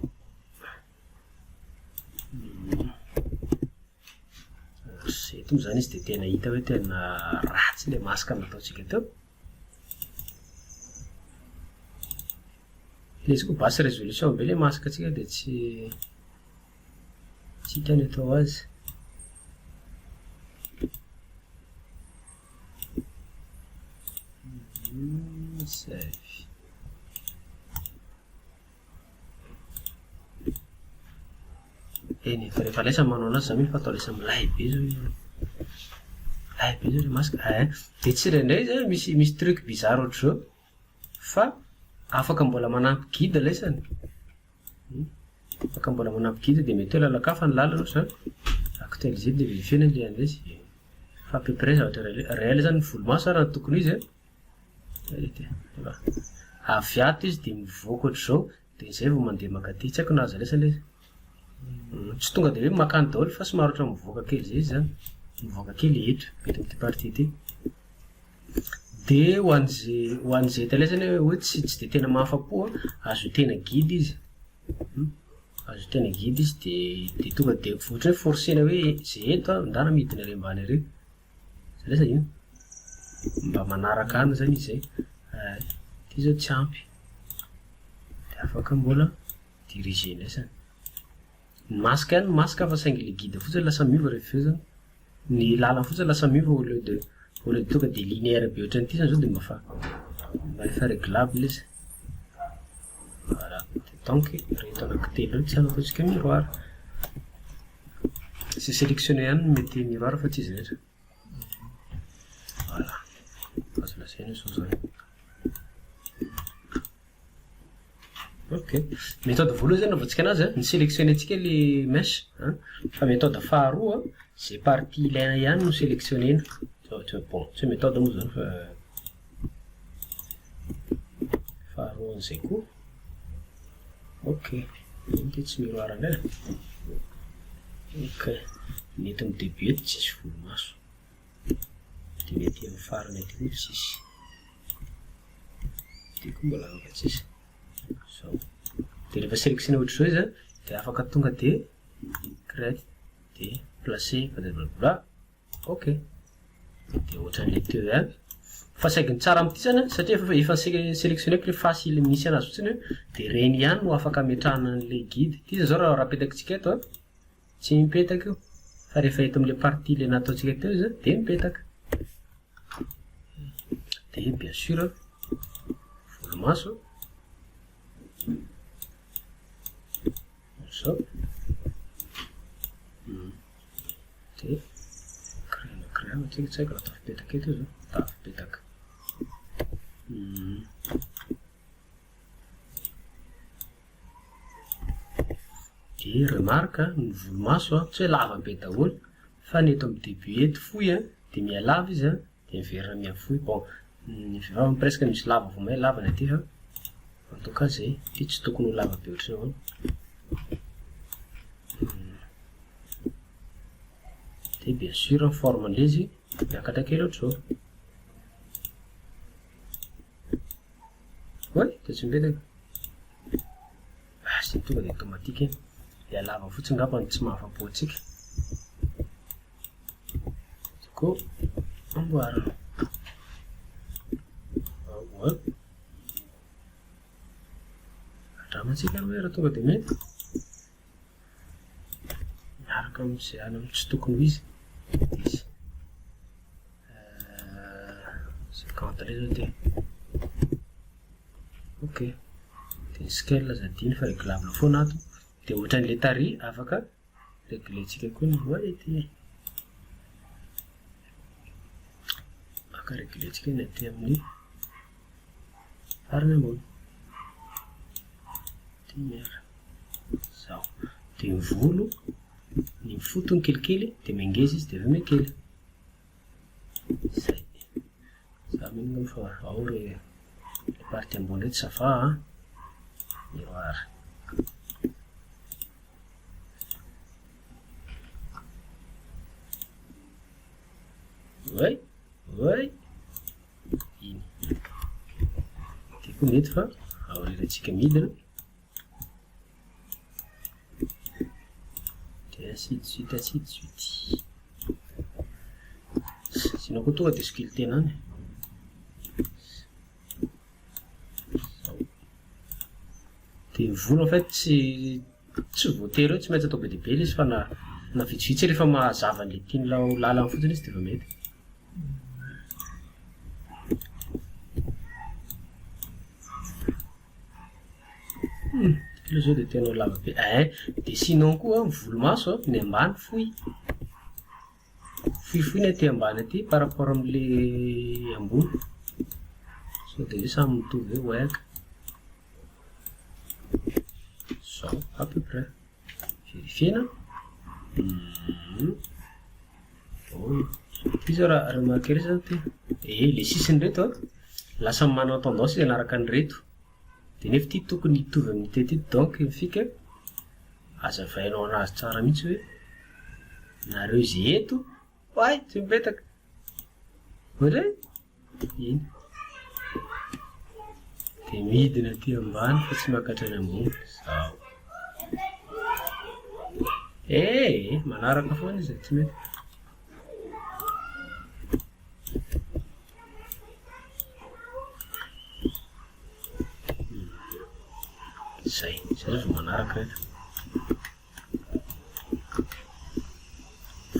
Eto moa izany izy dia tena hita hoe tena ratsy ilay masque nataontsika teo. Ilay izy koa basse résolution be ilay masque antsika dia tsy tsy hita ny atao azy. Save. Eny e, fa rehefa lasa manao anazy za mino fa atao lasa milay be zao io. Milay be zao ilay masque. Ein, dia tsy indraindray izy an, misy misy truc bizarre ohatr'izao fa afaka mbola manampy guide lesany. Afaka mbola manampy guide dia mety hoe lalan-kafa ny lalana ohatra zany. Actualiser dia verifier-na ilay an'ilay izy. Fa à peu près zavatra réel zany ny volomaso ary raha ny tokony ho izy an. Avy ato izy dia mivoaka ohatr'izao dia izay vao mandeha mankaty. Tsy haiko na azo raisina ilay izy. Tsy tonga dia hoe makany daholo fa somary ohatran'ny mivoaka kely izay izy izany. Mivoaka kely eto, eto amin'ity partie ity. Dia ho an'izay ho an'izay hitanay izany hoe tsy tsy dia tena mahafa-po an, azo tena guide izy. Azo tena guide izy dia dia tonga dia ohatran'ny hoe forcer-na hoe izay eto an, ndana midina ery ambany ery. Zay lasa io. Mba manaraka any zany izy zay. Ity zao tsy ampy. Dia afaka mbola diriger-na zany. Ny masque ihany ny masque fa saingy le guide fotsiny lasa miova rehefa avy eo zany. Ny lalana fotsiny lasa miova au lieu de au lieu de tonga de linéaire be ohatran'ity zany zao dia mba efa mba efa réglable izy. Voilà. Dia donc ireto anankitelo ireto zany ataontsika miroir. Izay sélectionné ihany no mety miroir fa tsy izy rehetra. Voilà. Azo lazaina izao zany. Ok. Méthode voalohany zany anaovantsika anazy an, ni-sélectionner-ntsika le mèche an, fa méthode faharoa an, zay partie ilaina ihany no sélectionner-na. Bon, tsy hoe méthode moa zany fa faharoan'izay koa. Ok, iny ty tsy miroir indray e. Ok, ny eto amin'ny début eto tsisy volomaso. Dia ny aty amin'ny farany aty koa tsisy. Ity koa mbola afaka tsisy. Zao. Dia rehefa sélectionner ohatr'izao izy an, dia afaka tonga dia create, dia placer, blablabla. Ok. Dia ohatran'ilay teo ihany. Fa saingy ny tsara amin'ity zany an, satria efa efa sélectionner-ko ilay face ilay misy anazy fotsiny an, dia ireny ihany no afaka ametrahana an'ilay guide. Ity zao raha apetakintsika eto an, tsy mipetaka io. Fa rehefa eto amin'ilay partie ilay nataontsika teo izy an, dia mipetaka. Dia bien sûr, volomaso. Zao. Dia créer créer antsika tsy haiko raha tafipetaka eto izy tafipetaka. Dia remarque ny volomaso an, tsy hoe lava be daholo fa ny eto amin'ny début eto fohy an, dia mihalava izy an, dia miverina mihafohy. Bon, ny vehivavy presque misy lava vao may lava ny aty fa en tout cas zay, ity tsy tokony ho lava be ohatran'ny ahoana. Dia bien sûr ny forme an'ilay izy miakatra kely ohatr'izao. Oay, dia tsy mipetaka. Ah, sy tonga dia automatique iny. Ilay lava fotsiny angamba no tsy mahafa-po antsika. Du coup, amboarina. Ao, Andramantsika aloha hoe raha tonga dia mety. Miaraka amin'izay any amin'ny tsy tokony ho izy. Izy. 50 indray zao ty. Ok. Dia ny scale aza adino fa réglable foana ato. Dia ohatran'ilay tary afaka régler-ntsika koa ny voie ety. Afaka régler-ntsika ny aty amin'ny farany ambony. Ty miara. Zao. Dia ny volo, ny fotony kelikely dia mihangeza izy dia avy eo mihakely. Zay. Za mino angamba fa ao re le partie ambony reto ça va an. Miroir. Oay, oay. Iny. Ty koa mety fa aoriantsika midina. Dia ainsi de suite, ainsi de suite. Sinon koa tonga dia sculpter-na any. Zao. Dia ny volo en fait tsy tsy voatery hoe tsy maintsy atao be dia be ilay izy fa na na vitsivitsy rehefa mahazava an'ilay tian'ilay ho lalana fotsiny izy dia efa mety. Ity aloha zao dia tena ho lava be eh! Dia sinon koa ny volomaso an, ny ambany fohy, fohifohy ny aty ambany aty par rapport amin'le ambony, sao dia hoe samy mitovy eo oek. Zao à peu près. Verifiena. Oh, ity zao raha remarquer zao ty. Eh, le sisiny reto an, lasa manana tendance izy hanaraka an'ireto. Dia nefa ity tokony hitovy amin'ity aty donc mifika. Azavainao anazy tsara mihitsy hoe nareo izay eto, oay tsy mipetaka. Ohatra hoe iny. Dia midina aty ambany fa tsy miakatra any ambony. Zao. Eh, manaraka foana izy, tsy mety. Zay, zay zao vao manaraka reto.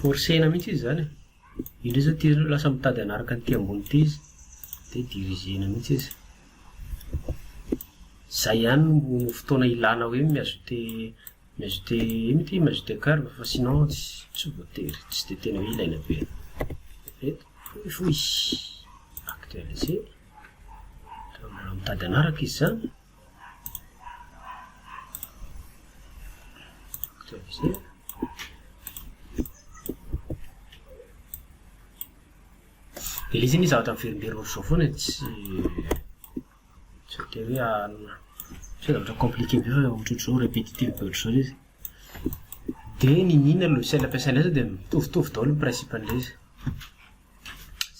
Forcena mihitsy izy zany e. Io indray zao ty lasa mitady hanaraka an'ity ambony ity izy, dia dirigena mihitsy izy. Zay ihany no fotoana ilana hoe mi-ajouter mi-ajouter ino ity mi-ajouter curve fa sinon tsy voatery, tsy dia tena hoe ilaina be. Reto fohifohy, actualiser, raha mitady hanaraka izy zany, actualiser. Dia ilay izy anie zavatra miverimberina ohatr'izao foana e, tsy tsy voatery hoe tsy hoe zavatra compliqué be fa ohatrohatr'izao répétitif be ohatr'izao ilay izy. Dia n'inon'inona logiciel ampiasaina eo dia mitovitovy daholo ny principe an'ilay izy.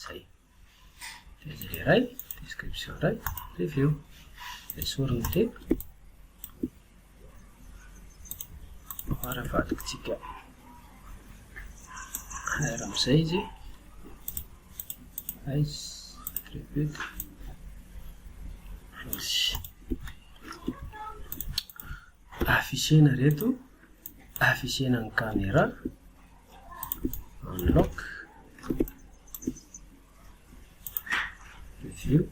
Zay. Dia ilay iray, description iray, reveo. Esorina ity. Ary avadikitsika R amin'izay izy. Aiza, attribute. Izy. Afficher-na ireto, afficher-na ny caméra, unlock, review,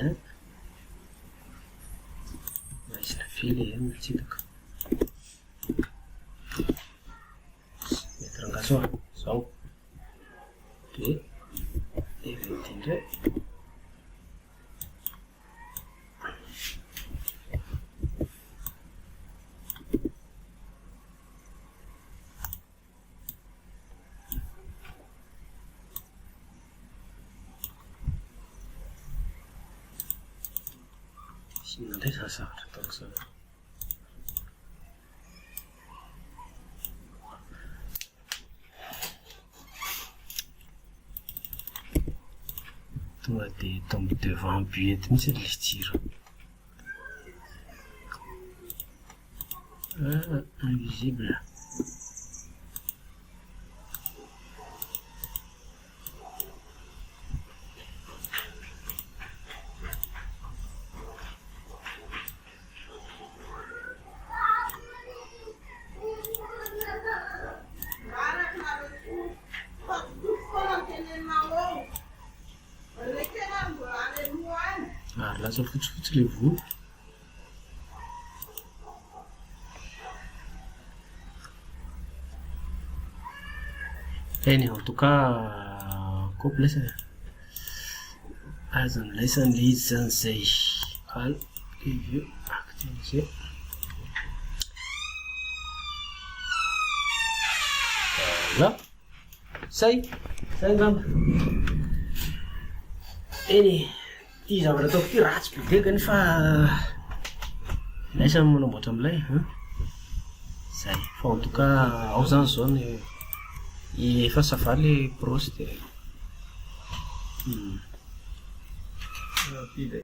un, maizina be ilay M tsy hitako, mety rangahy zao, zao, dia event indray. Inona indray izany zavatra ataoko izany? Tonga dia eto amin'ny devant but eto mihitsy ilay jiro. Ah, invisible. Ary lasa fotsifotsy ilay volo. Eny en tout cas kopy lesy e. Aza milaisany le izy zany zay. Al review actualiser. Voilà. Zay, zay angamba. Eny e, ity zavatra ataoko ity ratsy be degany fa laisany manamboatra amin'ilay an. Zay, fa en tout cas ao zany zao ny efa ça va le brosse de. Rapide.